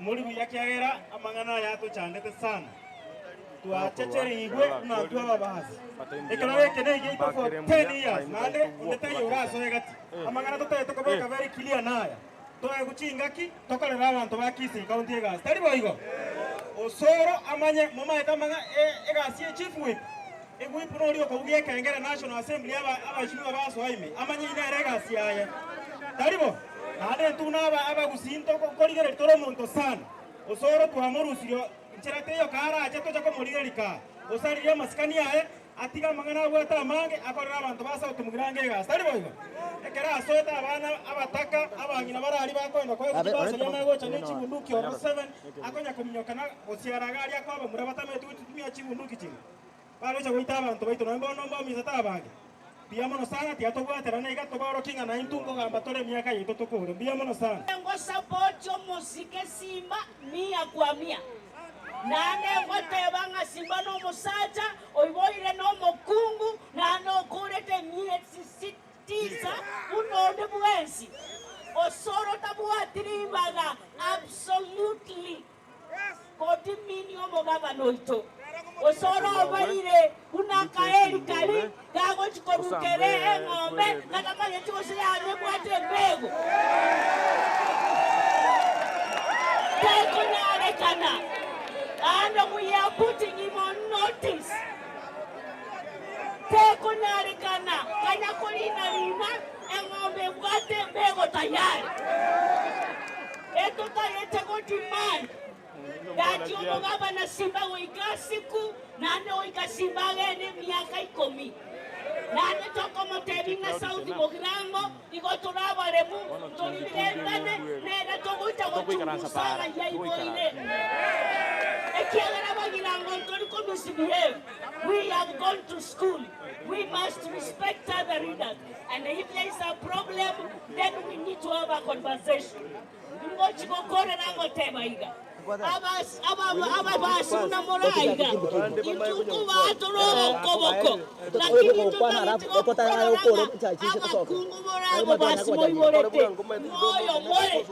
Mori buya kiagera amang'ana aya atochandete sana. Twachechereigwe buna intwe ababasi. Ekero eke negiaito for 10 years naende onde taiyo orasoe gati. Amang'ana totagete kobeka very clear naya. Toegwe chingaki tokorere abanto ba Kisii County egasi. Tari boigo? Osoro amanye momaete amang'a egasi ye chief whip. Ewhip noria okobugia ekengere National Assembly aba abaheshimiwa basoa ime amanye eyio nere egasi yaye. Tari bo? Naende intwe buna aba abagusii ntokorigereria tore omonto sana. Osoro twamorusirie nchera teiyo karache toche komorigereria kaa. Osaririe amasikani aye Atige amang'ana abwate amange akorere abanto ba South Mugirango egasi. Tari boigo? Ekero asoete abana abataka, abang'ina bare aria bakoenda koegwa chibasari amanye gocha ne chibunduki ororo 7 akonya kominyoka na gosiara iga aria akoa abamura batameti gochitumia chibunduki chiria. Bagocha goita abanto baito nonya bono mbamisete abange. Mbuya mono sana tiga tobwaterane iga tobaorokie ng'a naintwe nkogamba tore emiaka yaito tokore. Mbuya mono sana. Ngosapoti omosike Simba mia kwa mia, naende ngoteba ng'a Simba nomosacha oiboire nomokungu, naende okorete emiesi tisa buna onde bwensi. Osoro tabwati ribaga absolutely. Kotimini omogabane oito, gose orobaire buna akaeri karia gagochia korukera eng'ombe katamanyeti gose yanyebwate embego. Tekonyarekana. And we are putting him on notice. Tekonyarekana kanya korina rina eng'ombe ebwate embego tayari. Etotagete go demand that omogabana Simba goika asiku naende goika Simba agende emiaka ikomi. Naende tokomotebia ng'a South Mugirango igo tore abaremu, ntori birengane, nere togocha gochungusa ng'ai aiboire. Ekiagera Abagirango ntori ko misbehave, we have gone to school, we must respect other leaders and if there is a problem then we need to have a conversation. Ngochi gokorera ngoteba iga, Ababasi buna more aiga, intwe nkobaa tore ogokoboko, lakini ntotageti gokorora ng'a abakungu more ababasi moiborete, moyo more.